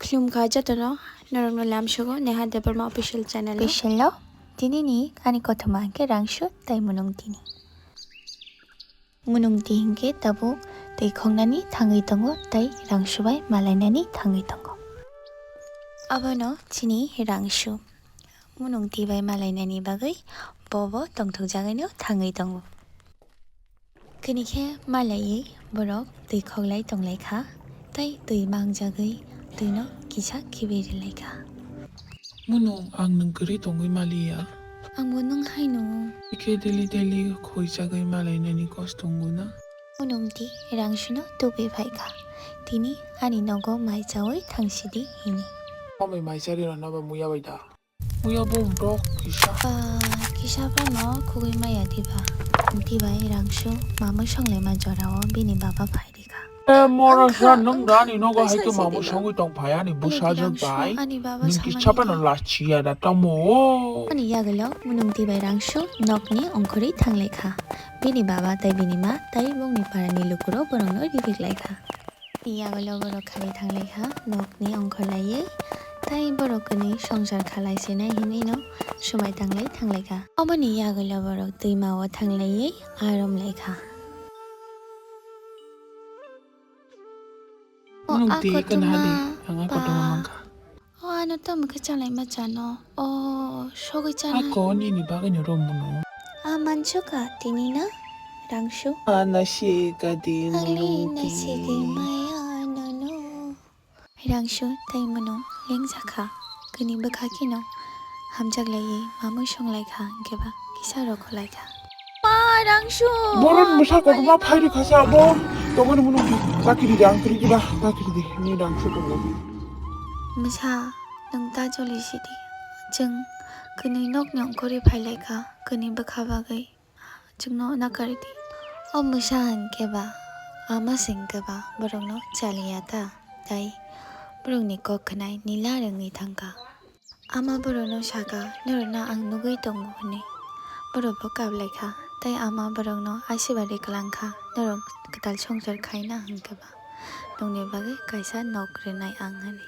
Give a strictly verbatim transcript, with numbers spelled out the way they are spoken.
Khulumkha jotono, norokno lamsogo Neha Debbarma official channel o. Special o, tinini ani kothoma hwnkhe Rangsu tei Munungtini. Munungti hwnkhe tabuk twi khoknani thangwi tongo tei Rangsu bai malainani thangwi tongo. Abono chini Rangsu. Munungti bai malainani bagwi bobo tongthokjagwino thangwi tongo. Kini khe malaiwi borok twi khoklai tonglaikha tei twi mangjagwi twino kisa khibi rilaikha. Munung, ang nwng kwrwi tongwi maliya. Angbo nwng hai nungo. Ikhe daily daily khuijagwi malainani kosto wngwi na. Munungti Rangsuno tubui phaikha. Tini ani nogo mai chaui thangsidi hini. Omo mai chari rwna ba muya bai da. Muya bo dok kisa. Ba, kisa bono khugui maya diba. Dibai Rangsu mamui songlai ma jorao bini baba phai rikha. E, moro sa nwng rani nogo hai khe mamui songwi tong phai ani bwsajwk bai. Nwng kisa phano lachiya da tamo. Ani yagulo Munungti bai Rangsu nokni ongkhorwi thanglaikha. Bini baba tei bini ma tei bongni parani lukurok borokno ririklaikha. Yagulo borok khari thanglaikha nokni ongkhorlaiwi, tei borok kwnwi songsar khalai sinai hinwino swmai tanglai thanglaikha. Oboni yagulo borok twimao thanglaiwi aromlaikha. O, a kotorma, ang a kotorma mankha. O, ano tamo khe chalaima chano? O, sogwi chana. Ako nini bagwino romano. A mansuka tini na Rangsu. Ana sika di. Maya nono. Rangsu tei Munung lengjakha. Kwnwi bwkha kheno hamjaklaiwi mamui songlaikha, hwnkhe ba kisa rokholaikha. Ma, Rangsu! Boron bwsa kotorma phai rwkha sa bo. Tongmani Munungti, chakiri de, ang kwrwi de ba, chakiri de, ni Rangsu tongo. Bwsa, nwng ta joli sidi. Chwng kwnwi nokni ongkhorwi phailaikha, kwnwi bwkha bagwi chwngno nakaridi. O bwsa hwnkhe ba, ama se hwnkhe ba borokno chaliya ta, tei borokni kok khwnai nila rwngwi thangkha. Ama borokno saka, "Norokno ang nugwi tongo," hwnwi. Borokbo kaplaikha, tei ama borokno asibadi kwlangkha, "Norok kwtal songsar khaina hwnkhe ba, nokni bagwi kaisa nok rwnai ang," hwnwi.